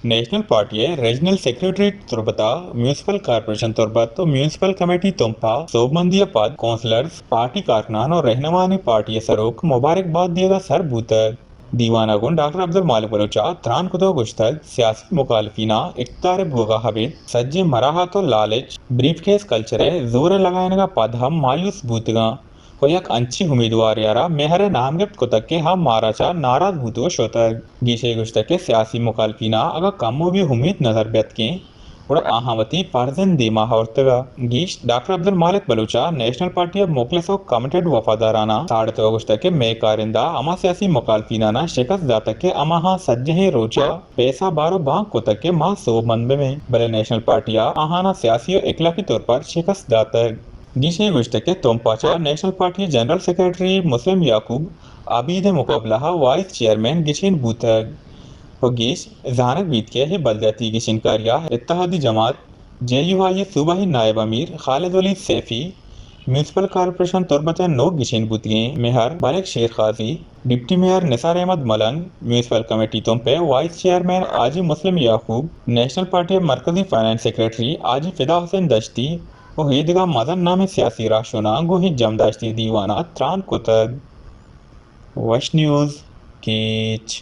National party ءِ regional secretariat تربت ءَ municipal corporation تربت ءُ میونسپل کمیٹی تمپ ءَ سوبمندی ءَ پد کونسلرز، پارٹی کارکنان ءُ رہنمانی پارٹی ءِ سروک مبارک باد دیگ ءَ سر بوتگ۔ دیوان ءَ گوں ڈاکٹر عبدالمالک بلوچ ءَ تران کت ءُ گوشتگ، سیاسی مخالفین ءَ اقتدار ءِ بوگ ءَ ابید سجیں مراحت ءُ لالچ، بریف کیس کلچر ءِ زور ءِ لگائینگ ءَ پد ہم مایوس بوتگ اَنت ءُ یک انچیں امیدوارے ءَ را مہر ءِ نام گپت کتگ کہ آ مارا چہ ناراض بوت ءُ شتگ۔ گیش ءَ گوشتگ کہ سیاسی مخالفین ءَ اگاں کمو بھی امیت نظر بیتکیں، گڑا آہاں وتی فرض ءَ دیما آورتگ ءَ۔ گیش ڈاکٹر عبدالمالک بلوچ ءَ نیشنل پارٹی ءِ مخلص ءُ کمیٹڈ وفاداراناں ساڑت ءُ گوشتگ کہ مئے کارندہ ہما سیاسی مخالفیناناں شکست داتگ کہ ہماہاں سجہیں روچ ءَ پیسہ بار ءُ بانگ کتگ کہ ما سوبمند بہ بیں، بلے نیشنل پارٹی ءَ آہاناں سیاسی ءُ اخلاقی طور پر شکست داتگ۔ گیش ءَ گوشتگ کہ تمپ ءَ چہ نیشنل پارٹی ءِ جنرل سیکرٹری مسلم یعقوب ابید ءِ مقابلہ ءَ وائس چیئرمین گچین بوتگ ءُ گیش زانگ بیت کہ اے بلدیاتی گچینکاری ءَ اتحادی جماعت جے یو آئی ءِ صوبائی نائب امیر خالد ولید سیفی، میونسپل کارپوریشن تربت ءِ نوک گچین بوتگیں مہر ملک شیر قاضی، ڈپٹی میئر نثار احمد ملنگ، میونسپل کمیٹی تمپ ءِ وائس چیئرمین حاجی مسلم یعقوب، نیشنل پارٹی ءِ مرکزی فنانس سیکرٹری حاجی فدا حسین دشتی ءُ ایدگہ مزن نامیں سیاسی راہشوناں گوں اے جمداشتی دیوان ءَ تران کتگ۔ وش نیوز، کیچ۔